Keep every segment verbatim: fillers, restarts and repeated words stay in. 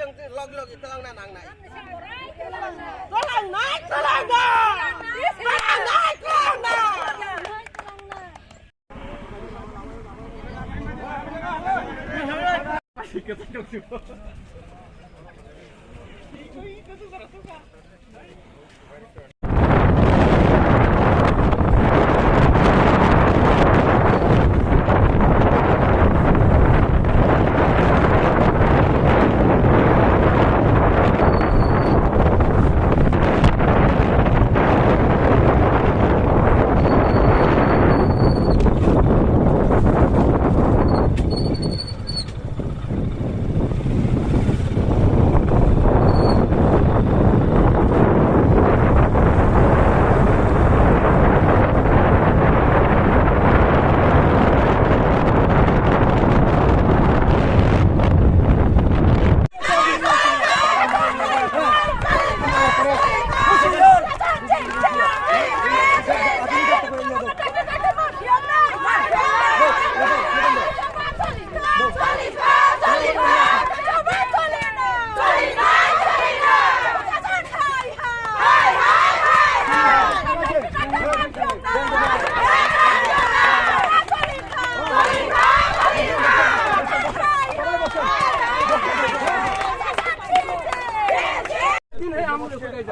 Log log twlang na nang nai. Twlang nai, twlang nai. Twlang nai, twlang nai.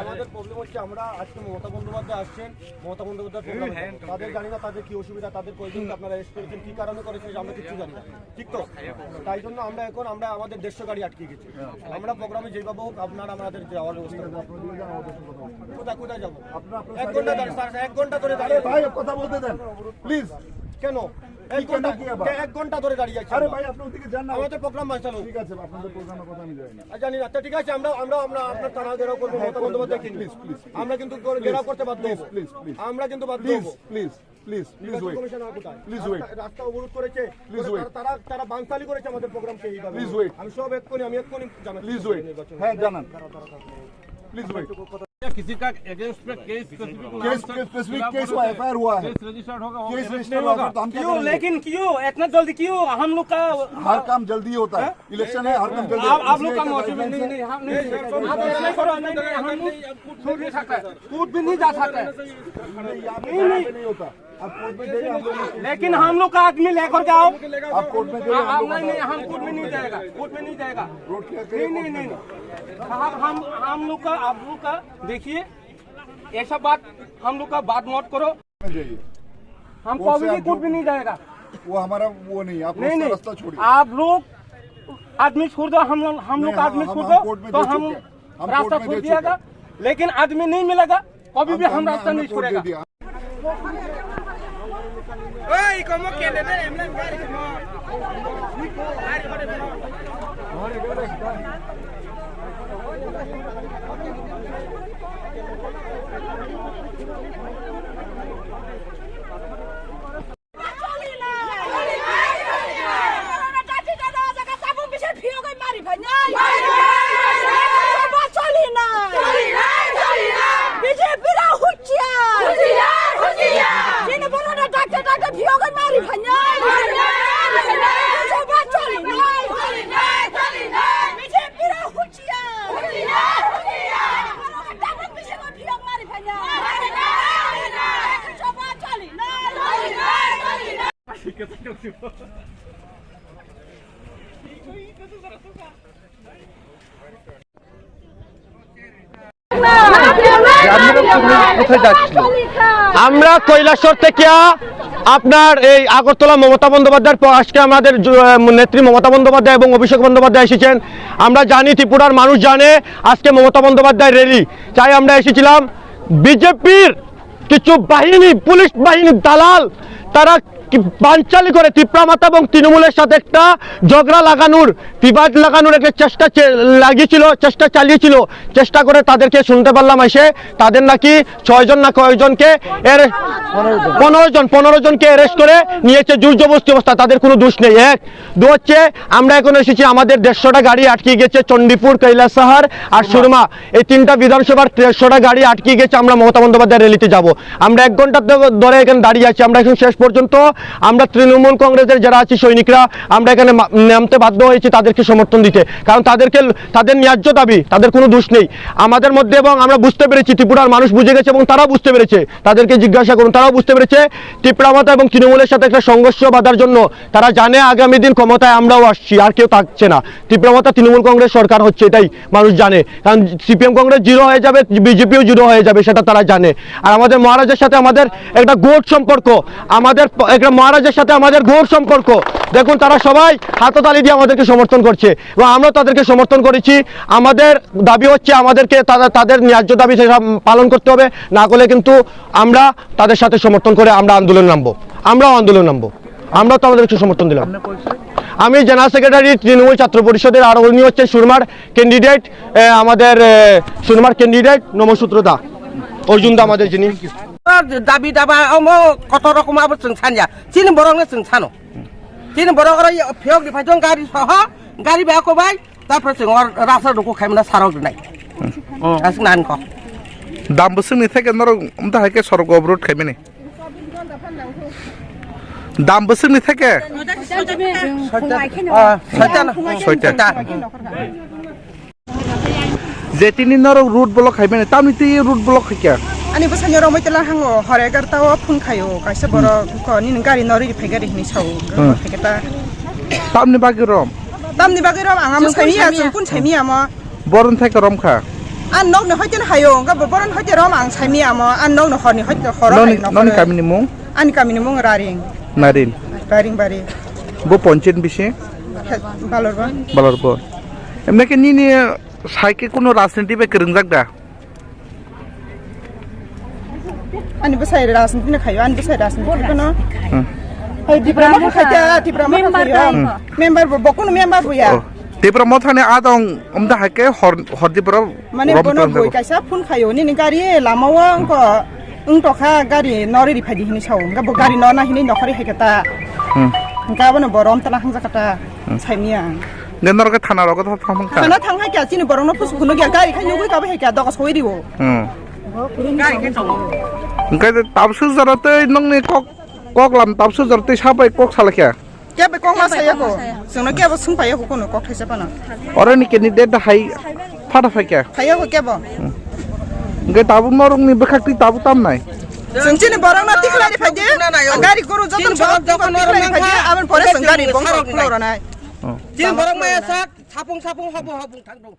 আমাদের প্রবলেম হচ্ছে, আমরা আজকে মমতা বন্দ্যোপাধ্যায় আসছেন, মমতা বন্দ্যোপাধ্যায় প্রোগ্রামে যাবেন। তাদের জানি না তাদের কি অসুবিধা, তাদের কয়জনকে আপনারা অ্যারেস্ট করেছেন, কি কারণে করেছেন, সেটা আমরা কিচ্ছু জানি না। ঠিক তো? তাই জন্য আমরা এখন, আমরা আমাদের দেড়শো গাড়ি আটকে গেছে। আমরা প্রোগ্রামে যেভাবে হোক আপনারা আমাদের যাওয়ার ব্যবস্থা করুন। কোথায়, কোথায় যাবো? এক ঘন্টা ধরে, স্যার, এক ঘন্টা ধরে আরে দাঁড়িয়ে আছি। ভাই, কথা বলতে দেন, প্লিজ। কেন? এক কি কেন ঘন্টা, কি আবার? এক ঘন্টা ধরে দাঁড়িয়ে আছি আরে আমরা। ভাই, আপনি ওদিকে যান না। আমাদের প্রোগ্রাম বাঁচালো। ঠিক আছে, আপনাদের প্রোগ্রামের কথা আমি জানি না। আর জানি না। আচ্ছা, ঠিক আছে, আমরা, আমরা, আমরা আপনার থানা ঘেরাও করবো, হ্যাঁ, মমতা বন্দ্যোপাধ্যায়কে নিয়ে। Please, please. আমরা কিন্তু ঘেরাও করতে বাধ্য প্লিজ, হবো। Please, please. আমরা কিন্তু বাধ্য প্লিজ, হবো। প্লিজ, প্লিজ, প্লিজ, প্লিজ নির্বাচন ওয়েট। কমিশন আর কোথায়? Please wait. রাস্তা, রাস্তা অবরোধ করেছে। Please wait. তারা, তারা, তারা বানচালি করেছে আমাদের প্রোগ্রামকে এইভাবে। Please wait. আমি সব এক্ষুনি, আমি এক্ষুনি জানাচ্ছি। Please wait. নির্বাচন। হ্যাঁ, জানান। Please wait. किसी का अगेंस्ट पे केस स्पेसिफिक नाम केस, से केस स्पेसिफिक खिलाफ केस बोले हुआ, थे। एफआईआर हुआ है। केस रजिस्टर्ड होगा, केस वो रजिस्टर्ड एफआईआर होगा, होगा। तो हम क्या क्यों? करेंगे? लेकिन क्यों इतना जल्दी क्यों? हम लोग का क्यों? हर काम जल्दी होता है। हाँ? इलेक्शन है, हर काम जल्दी आप, होता है। आप लोग का मोटिव नहीं, नहीं, हम नहीं, आप ऐसा नहीं करो, नहीं, नहीं, हम लोग छूट नहीं सकता है, कूद भी नहीं जा सकता है। नहीं, आप नहीं, नहीं। नहीं होता। आप कोर्ट में जाइए, हम लोग लेकिन हम लोग का आदमी लेकर के आओ। आप कोर्ट में जाइए, आप, हम आप, लोग नहीं, नहीं, हम कोर्ट में नहीं जाएगा, कोर्ट में नहीं जाएगा। रोड क्लियर करिए, नहीं, नहीं, कोर्ट में नहीं, जाओ। नहीं। साहब, हम, हम लोग का, आप लोग का, देखिए, ऐसा बात, हम लोग का बात मत करो। में जाइए। हम कोर्ट कभी से भी आप कोर्ट जो में नहीं जाएगा। वो हमारा वो नहीं, आप नहीं, उसका नहीं। रास्ता छोड़िए। आप लोग आदमी छोड़ दो, हम लोग, हम लोग नहीं, का हम, आदमी हम, छोड़ हम दो, कोर्ट में तो दे हम चुके हैं। हम रास्ता कोर्ट में छोड़ दे दिया चुके हैं। जाएगा, लेकिन आदमी नहीं मिलेगा, कभी भी हम हम रास्ता नहीं छोड़ेगा। दिया। বিজেপিরা হুঁশিয়ার! হুঁশিয়ার! হুঁশিয়ার! চীন বড়রা ডাকতে ডাকতে ভিওকে মারি ভাঙা! হুঁশিয়ার! হুঁশিয়ার! সভা চলি নাই! চলি নাই! চলি নাই! বিজেপিরা হুঁশিয়ার! হুঁশিয়ার! হুঁশিয়ার! বড়রা ডাকতে ডাকতে ভিওকে মারি ভাঙা! চলি নাই! সভা চলি নাই! চলি নাই! চলি নাই! আপনারা কোথায় যাচ্ছিলেন? আমরা কৈলাসহর থেকে আপনার এই আগরতলা মমতা বন্দ্যোপাধ্যায়ের প-, আজকে আমাদের জ-, আহ, নেত্রী মমতা বন্দ্যোপাধ্যায় এবং অভিষেক বন্দ্যোপাধ্যায় এসেছেন। আমরা জানি, ত্রিপুরার মানুষ জানে আজকে মমতা বন্দ্যোপাধ্যায় র‍্যালি। তাই আমরা এসেছিলাম। বিজেপির কিছু বাহিনী, পুলিশ বাহিনীর দালাল, তারা কি বানচালি করে তিপ্রা মথা এবং তৃণমূলের সাথে একটা ঝগড়া লাগানোর, বিবাদ লাগানোর একটা চেষ্টা চে-, লাগিয়েছিল, চেষ্টা চালিয়েছিল। চেষ্টা করে তাদেরকে শুনতে পারলাম এসে, তাদের নাকি ছয়জন না কয়জনকে অ্যারে-, পনেরো জন, পনেরো জনকে অ্যারেস্ট করে নিয়েছে, জোর জবরদস্তি অবস্থা, তাদের কোনো দোষ নেই। এক, দু হচ্ছে, আমরা এখন এসেছি, আমাদের দেড়শোটা গাড়ি আটকে গেছে চণ্ডীপুর, কৈলাসহর আর সুরমা, এই তিনটা বিধানসভার দেড়শোটা গাড়ি আটকে গেছে, আমরা মমতা বন্দ্যোপাধ্যায় র‍্যালিতে যাব। আমরা এক ঘন্টা ধ-, ধরে এখানে দাঁড়িয়ে আছি, আমরা এখন শেষ পর্যন্ত আমরা তৃণমূল কংগ্রেসের যারা আছি সৈনিকরা, আমরা এখানে মা-, নামতে বাধ্য হয়েছি তাদেরকে সমর্থন দিতে, কারণ তাদেরকে, তাদের ন্যায্য দাবি, তাদের কোনো দোষ নেই আমাদের মধ্যে। এবং আমরা বুঝতে পেরেছি, ত্রিপুরার মানুষ বুঝে গেছে এবং তারাও বুঝতে পেরেছে, তাদেরকে জিজ্ঞাসা করুন, তারাও বুঝতে পেরেছে। টিপ্রা মথা এবং তৃণমূলের সাথে একটা সংঘর্ষ বাধার জন্য তারা জানে আগামী দিন ক্ষমতায় আমরাও আসছি, আর কেউ থাকছে না। টিপ্রা মথা তৃণমূল কংগ্রেস সরকার হচ্ছে, এটাই মানুষ জানে। কারণ সিপিএম কংগ্রেস জিরো হয়ে যাবে, বিজেপিও জিরো হয়ে যাবে, সেটা তারা জানে। আর আমাদের মহারাজের সাথে আমাদের একটা গোট সম্পর্ক, আমাদের প-, একটা মহারাজের সাথে আমাদের গোট সম্পর্ক। দেখুন, তারা সবাই হাততালি দিয়ে আমাদেরকে সমর্থন করছে এবং আমরা তাদেরকে সমর্থন করেছি। আমাদের দাবি হচ্ছে আমাদেরকে তারা তাদের ন্যায্য দাবি সেটা পালন করতে হবে, না করলে কিন্তু আমরা তাদের সাথে সমর্থন করে আমরা আন্দোলন নামবো, আমরাও আন্দোলন নামবো। আমরা তো আমাদের একটু সমর্থন দিলাম। আমি জেনারেল সেক্রেটারি তৃণমূল ছাত্র পরিষদের, আর উনি হচ্ছে সুরমার ক্যান্ডিডেট, আমাদের এ, সুরমার ক্যান্ডিডেট নমসূত্র দা, অর্জুন দা আমাদের যিনি। Dabi daba omo kotor rokom abo chwng sanya. Chini borok no chwng sano. Chini borok oro phiyok ni phaijong gari soho, gari bai ako bai. Tarpore chwng or rasa duku khaimna sarok nai. Aswk nan ko. Dam bwswk ni theke norok umta hai khe sorok obrot khaimani. Dam bwswk ni theke? Soita. Ah, soita na. Soita. Soita. Je tini norok road block khaimani, tamni twi road block khaikha? Ani bwsai ni romoi tela hango, hor egarta o phone khaio, kaisa borok ko nini gari no riri phai gari hinwi sao. Hmm. Khaikha ta. Tamni bagwi rom? Tamni bagwi rom, ang amo saimia, chwng kun saimia amo. Boron thai korom kha. An nok ni hoite hayo, ga boron hoite rom ang saimia amo, an nok ni hor ni hoite horo. Noni, noni kami ni mung? Ani kami ni mung Raring. Narin. Raring bari. Bo ponchen bisi? Balorbo. Balorbo. Emne ke nini sai ke kuno rajniti bai kwrwngjak da? Ani bwsai rajniti no khaio, ani bwsai rajniti no. Hmm. Hai Tipra Motha khai ta, Tipra Motha khai ta. Hmm. Member bo, bo kuno member bo ya. Oh. Tipra Motha ni adong umda hai ke hor, hor Tipra mane bono boi kaisa phone khaio, nini gari lama o wngko wng tokha gari no riri phai di hinwi sao, wngkha bo gari no na hinwi nokhori hai khe ta. Hmm. Wngkha bono bo rom tala hangjak kha ta, hmm, saimia ang. Nge norok thana rogo thang thang kha? Thana thang hai kya chini borok no pusu phunuk ya gari khai nugui ka bai hai kya doga soi rio. Hmm. Hingke tabsuk jora tei nongni kok, kok lam tabsuk jora tei sabai kok salai kha. Kebo kok ma saya ko. Chwngno kebo sung paya ko kono kok thaisa pano. Oro ni candidate da hai phata phai kha. Phaya ko kebo. Hingke tabuk norok ni bwkhak twi tabuk tam nai. Chwng chini borok no tikhlai ni phai di. Gari guru joto chini borok joto tikhlai ni phai di. Aboni pore chwng gari bong rok khulok rw nai. Chini borok maya sak sapung sapung hobung hobung thang thung.